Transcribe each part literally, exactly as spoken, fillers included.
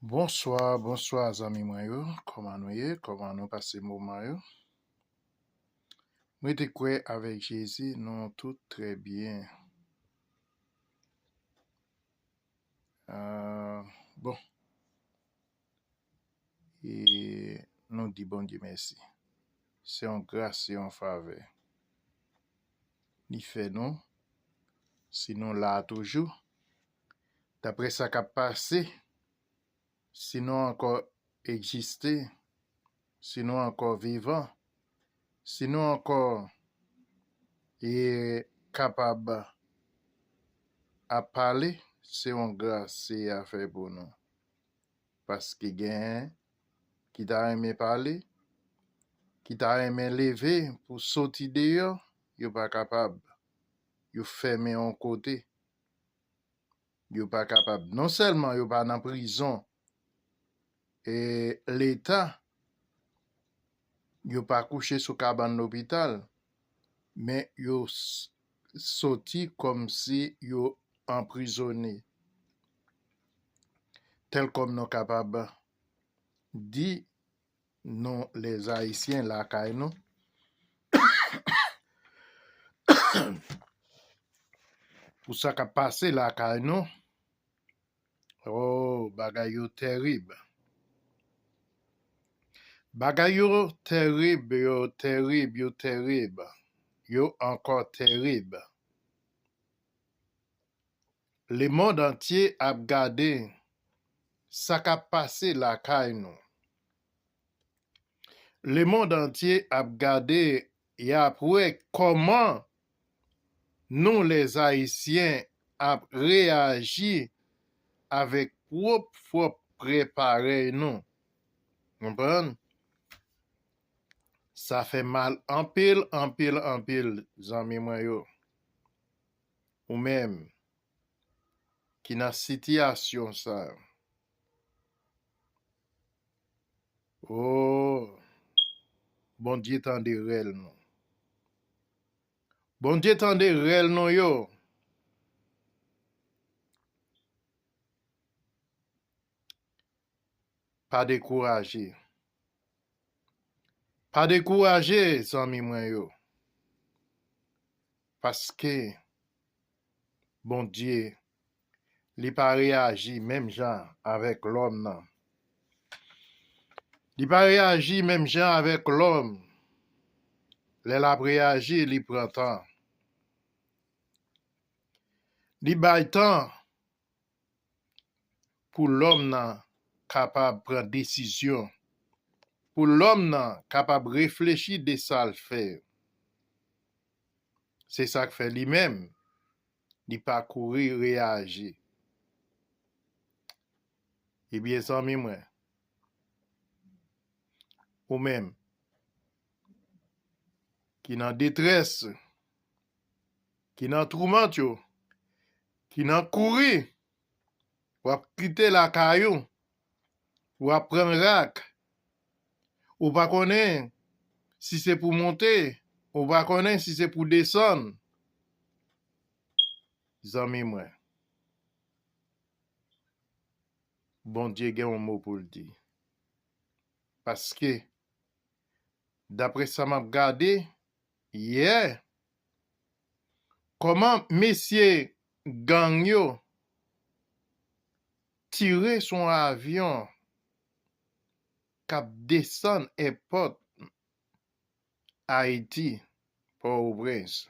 Bonswa, bonswa zanmi mwen yo. Kòman nou ye? Kòman nou pase moman yo? Mwen te kwè avèk Jezi, nou tout trè byen. Ah, bon. E nou di Bondye mèsi. Se yon gras, se yon favè. Li fè nou, si nou la toujou, daprè sa k ap pase, si nou ankò egziste, si nou ankò vivan, si nou ankò e kapab ap pale, se yon gras Seyè a fè pou nou. Paske genyen ki ta renmen pale, ki ta renmen leve pou soti deyò, yo pa kapab. Yo fèmen yon kote. Yo pa kapab. Non sèlman yo pa nan prizon, e Leta, yo pa kouche sou kabann lopital, men yo s-, soti kòmsi yo anprizone. Tèlkòm nou kapab di, nou, lèzayisyen, lakay nou, pou sa k ap pase lakay nou, oh, bagay yo tèrib. Bagay yo tèrib, yo tèrib, yo tèrib. Yo ankò tèrib. Lemonn antye ap gade sa k ap pase lakay nou. Lemonn antye ap gade, y ap wè kòman nou, lèzayisyen, ap reyaji avèk pwòp, pwòp frè parèy nou. Konprann? Sa fè mal anpil, anpil, anpil, zanmi mwen yo. Ou menm ki nan sitiyasyon sa a. Oh, Bondye tande rèl nou. Bondye tande rèl nou yo. Pa dekouraje. Pa dekouraje, zanmi mwen yo. Paske Bondye, li pa reyaji menm jan avèk lòm nan. Li pa reyaji menm jan avèk lòm. Lè l ap reyaji, li pran tan. Li bay tan pou lòm nan kapab pran desizyon, pou lòm nan kapab reflechi de sa l fè. Se sa k fè li menm, li pa kouri reyaji. Ebyen, zanmi mwen, ou menm ki nan detrès, ki nan toumant yo, ki nan kouri, w ap kite lakay ou, w ap pran rak, ou pa konnen si se pou monte, ou pa konnen si se pou desann. Zanmi mwen, Bondye gen yon mo pou l di. Paske, daprè sa m ap gade, yè, kòman mesye gang yo tire sou yon avyon k ap desann èpòt Ayiti, Pòtoprens.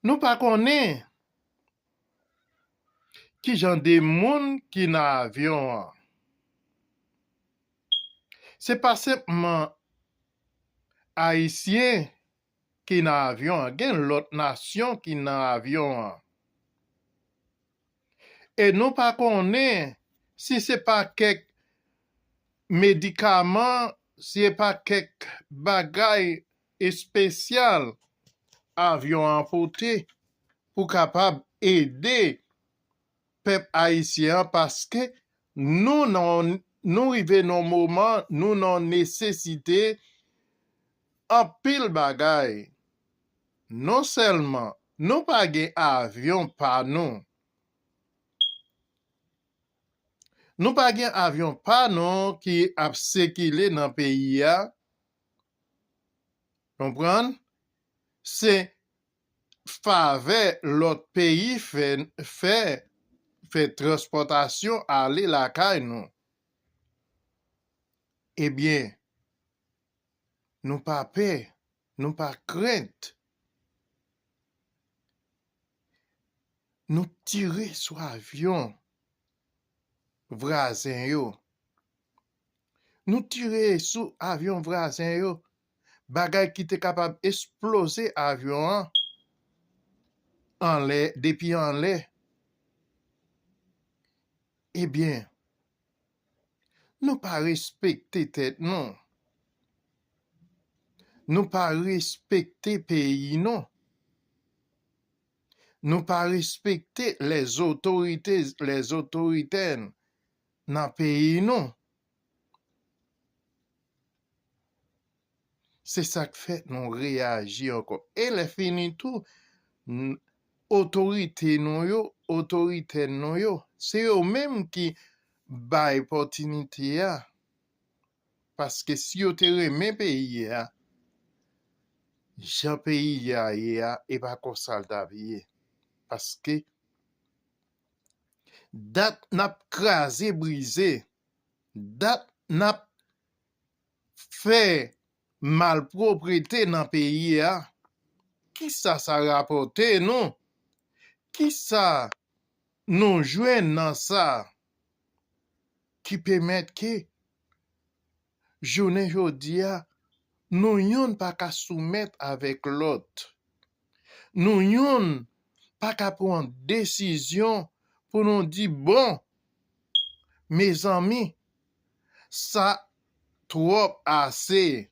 Nou pa konnen ki jan de moun ki nan avyon an. Se pa senpman Ayisyen ki nan avyon an, gen lòt nasyon ki nan avyon an. E nou pa konnen si se pa kèk medikaman, si se pa kèk bagay espesyal avyon an pote pou kapab ede pèp ayisyen an, paske nou nan, nou rive nan moman, nou nan nesesite anpil bagay. Non sèlman nou pa gen avyon pa nou, Nou pa gen avyon pa nou ki ap sikile nan peyi a. Konprann? Se favè lòt peyi fè, fè, fè transpòtasyon ale lakay nou. Ebyen, nou pa pè, nou pa krent. Nou tire sou avyon vwazen yo. Nou tire sou avyon vwazen yo. Bagay ki te kapab esploze avyon an anlè, depi anlè. Ebyen, nou pa respekte tèt nou. Nou pa respekte peyi nou. Nou pa respekte les autorités, les autoritaires nan peyi nou. Se sa k fè nou reyaji ankò. E lè fini tou, n-, otorite nou yo, otoritè nou yo, se yo menm ki bay opòtinite a. Paske si yo te renmen peyi a, jan peyi a ye a, e pa konsa l t ap ye. Paske dat n ap kraze brize, dat n ap fè malpwoprete nan peyi a, kisa sa rapòte nou? Kisa nou jwenn nan sa ki pèmèt ke jounen jodi a, nou youn pa ka soumèt avèk lòt? Nou youn pa ka pran desizyon pou nou di, bon, mezanmi, sa twòp ase.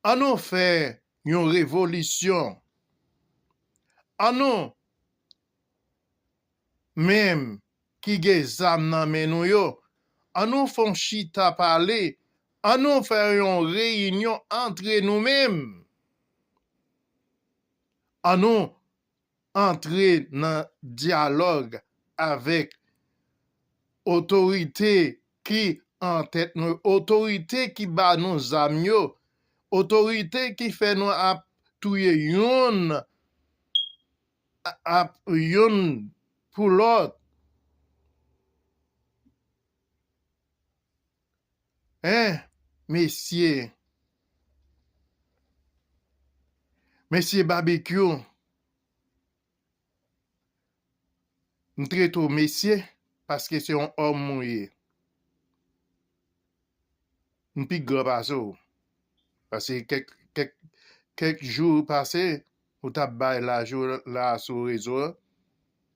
An nou fè yon revolisyon. An nou menm ki gen zam nan men nou yo, an nou fè yon chita pale, an nou fè yon reyinyon antre nou menm. An nou antre nan dyalòg avèk otorite ki an tèt nou, otorite ki ba nou zam yo, otorite ki fè nou ap touye youn, ap youn pou lòt. Hein, mesye. Mesye Babekyou, m trete w mesye, paske se yon òm ou ye. M pi gran pase w. Paske kèk, kèk, kèk jou pase, ou t ap bay laj ou la sou rezo a,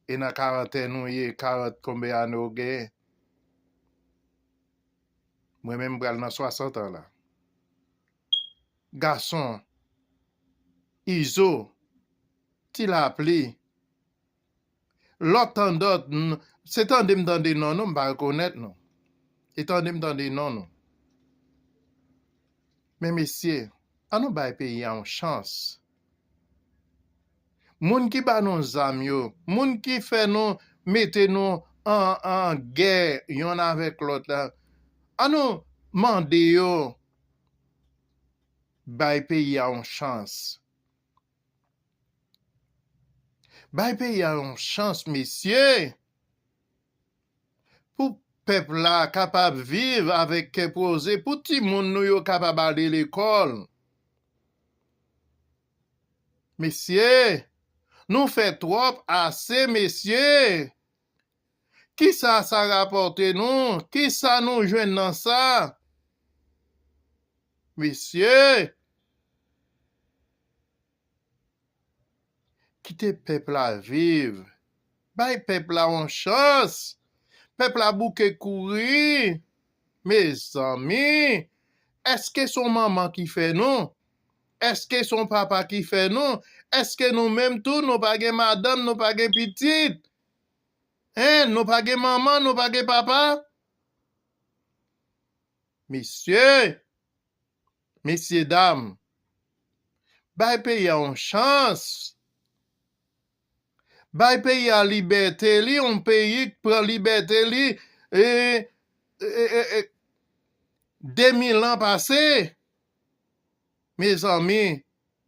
e nan karantèn ou ye, karant konbyen ane w genyen? Mwen menm, m pral nan swasant an la. Gason, Izo, Ti Lapli, lòt tandòt, n-, se tande m tande non nou, m pa rekonèt nou. Se tande m tande non nou. Men mesye, an nou bay peyi a yon chans. Moun ki ba nou zam yo, moun ki fè nou mete nou an, an gè yonn avèk lòt la, an nou mande yo bay peyi a yon chans. Bay peyi a yon chans, mesye, pou pèp la kapab viv avèk kè poze, pou timoun nou yo kapab ale lekòl. Mesye, nou fè twòp ase, mesye. Kisa sa rapòte nou? Kisa nou jwenn nan sa? Mesye, kite pèp la viv. Bay pèp la yon chans. Pèp la bouke kouri. Mezanmi, èske se yon manman ki fè nou? Èske se yon papa ki fè nou? Èske nou menm tou, nou pa gen madanm, nou pa gen pitit? Hein, nou pa gen manman, nou pa gen papa? Mesye, mesye dam, bay peyi a yon chans. Bay peyi a libète li, yon peyi k pran libète li, e, e, e, e, de mil an pase. Mezanmi,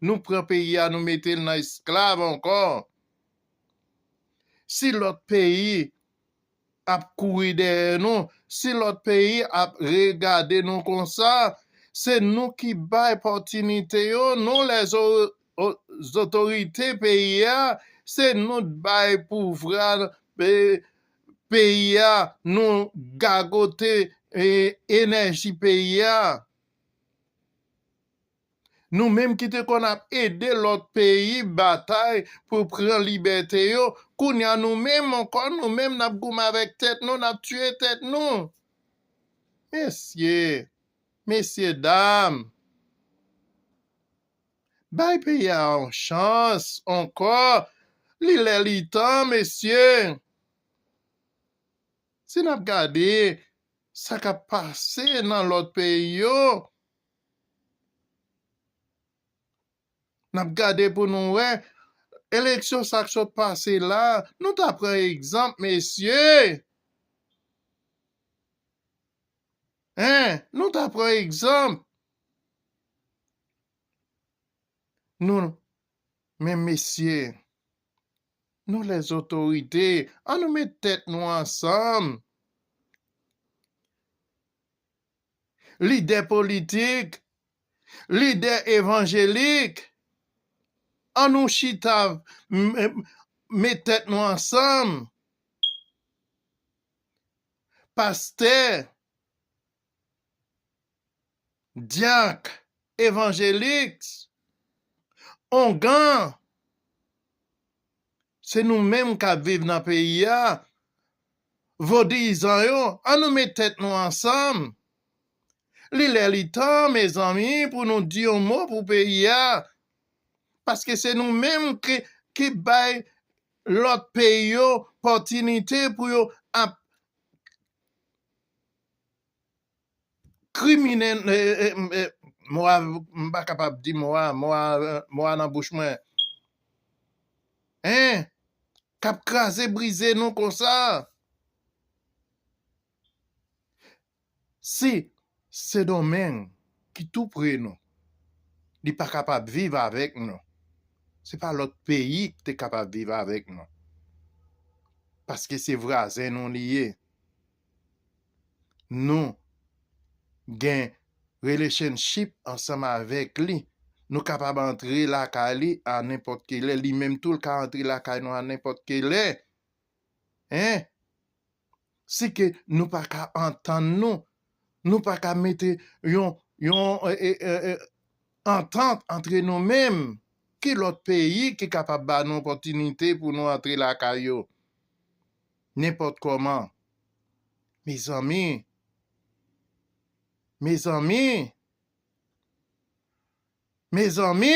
nou pran peyi a, nou mete l nan esklav ankò. Si lòt peyi ap kouri dèyè nou, si lòt peyi ap regade nou konsa, se nou ki bay opòtinite yo, nou lè zo-, o-, zotorite peyi a, se nou t bay pouvwa, e, peyi a, nou gagote, e, enèji peyi a. Nou menm ki te konn ap ede lòt peyi batay pou pran libète yo, kounye a nou menm ankò, nou menm n ap goumen avèk tèt nou, n ap tiye tèt nou. Mesye, mesye dam, bay peyi a yon chans ankò. Li lè li tan, mesye. Si n ap gade sa k ap pase nan lòt peyi yo, n ap gade pou nou wè, eleksyon sa k sot pase la, nou ta pran egzanp, mesye. Hein, nou ta pran egzanp. Nou, men mesye, nou lèzotorite, ann nou met tèt nou ansanm. Lidè politik, lidè evanjelik, ann nou chita, m-, m-, met tèt nou ansanm. Pastè, dyak, evanjelik, ongan, se nou menm k ap viv nan peyi a. Vodouyizan yo, ann nou met tèt nou ansanm. Li lè li tan, mezanmi, pou nou di yon mo pou peyi a. Paske se nou menm ki, ki bay lòt peyi yo opòtinite pou yo ap kriminèl, e, e, e, mo a, m pa kapab di mo a, mo a, mo a nan bouch mwen. Hein? K ap kraze brize nou konsa. Si Sendomeng ki tou pre nou, li pa kapab viv avèk nou, se pa lòt peyi ki te kapab viv avèk nou. Paske se vwazen nou li ye. Nou gen relationship ansanm avèk li. Nou kapab antre lakay li a nenpòt ki lè. Li menm tou, l ka antre lakay nou a nenpòt ki lè. Hein? Si ke nou pa ka antann nou, nou pa ka mete yon, yon, e, e, e, e, antant antre nou menm, ki lòt peyi ki kapab ba nou opòtinite pou nou antre lakay yo? Nenpòt kòman. Mezanmi, mezanmi, mezanmi,